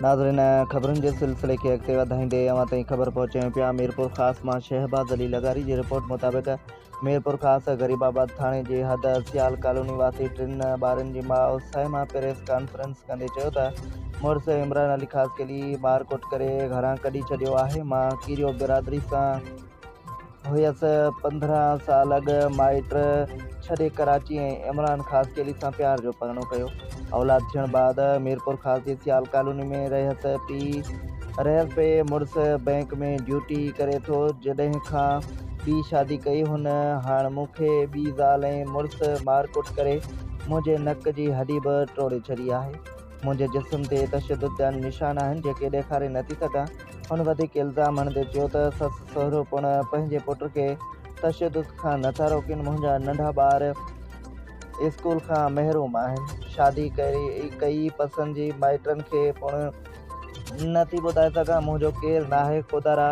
ناظرين خبرن جي سلسلي کي اڳتي وڌائيندي اوهان تائين خبر پهچايون پيا ميرپورخاص مان شهباز علي لغاري جي رپورٽ مطابق ميرپورخاص غريب آباد ٿاڻي جي حد سيال ڪالوني واسي ٽن ٻارن جي ماء صائمه پريس ڪانفرنس ڪندي چيو ته مڙس عمران علي خاصخيلي مارڪٽ ڪري گهران ڪڍي ڇڏيو آهي مان ڪيريو برادري سان هيس، 15 سال اڳ مائٽ ڇڏي ڪراچي ۽ عمران خاصخيلي سان پيار جو پرڻو ڪيو. اولاد ٿيڻ بعد ميرپورخاص جي سيال ڪالوني ۾ رهيس پي رهيس پئي. مڙس بئنڪ ۾ ڊيوٽي ڪري ٿو. جڏهن کان ٻي شادي ڪئي هن هاڻ مون کي ٻي زال ۽ مڙس مارڪٽ ڪري منهنجي نڪ جي هڏي به ٽوڙي ڇڏي آهي. منهنجي جسم تي تشدد جا نشان آهن جيڪي ڏيکاري نٿي سگهان. هن وڌيڪ الزام هڻندي چيو ته سس سهرو پڻ پنهنجي پٽ کي تشدد کان نٿا روڪين، منهنجا ننڍا ٻار اسڪول کان محروم آهن، شادي ڪئي پسند جي مائٽن کي پڻ نٿي ٻڌائي سگهان، منهنجو ڪير ناهي، خدارا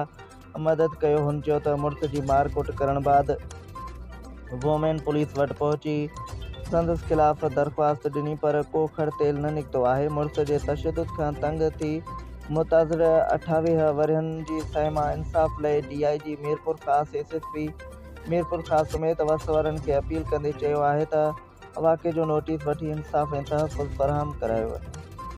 مدد ڪيو، هن چيو ته مڙس جي مار ڪٽ ڪرڻ بعد وومين پوليس وٽ پهچي سندس خلاف درخواست ڏني پر ڪو کڙ تيل نه نڪتو آهي، مڙس جي تشدد کان تنگ ٿي متاثر 28 ورهين جي صائمه انصاف لئي ڊي I جي Mirpurkhas, S S P Mirpurkhas سميت وس وارن کي اپيل ڪندي چيو آهي ته واقعي جو نوٽيس وٺي انصاف ۽ تحفظ فراهم ڪرايو وڃي.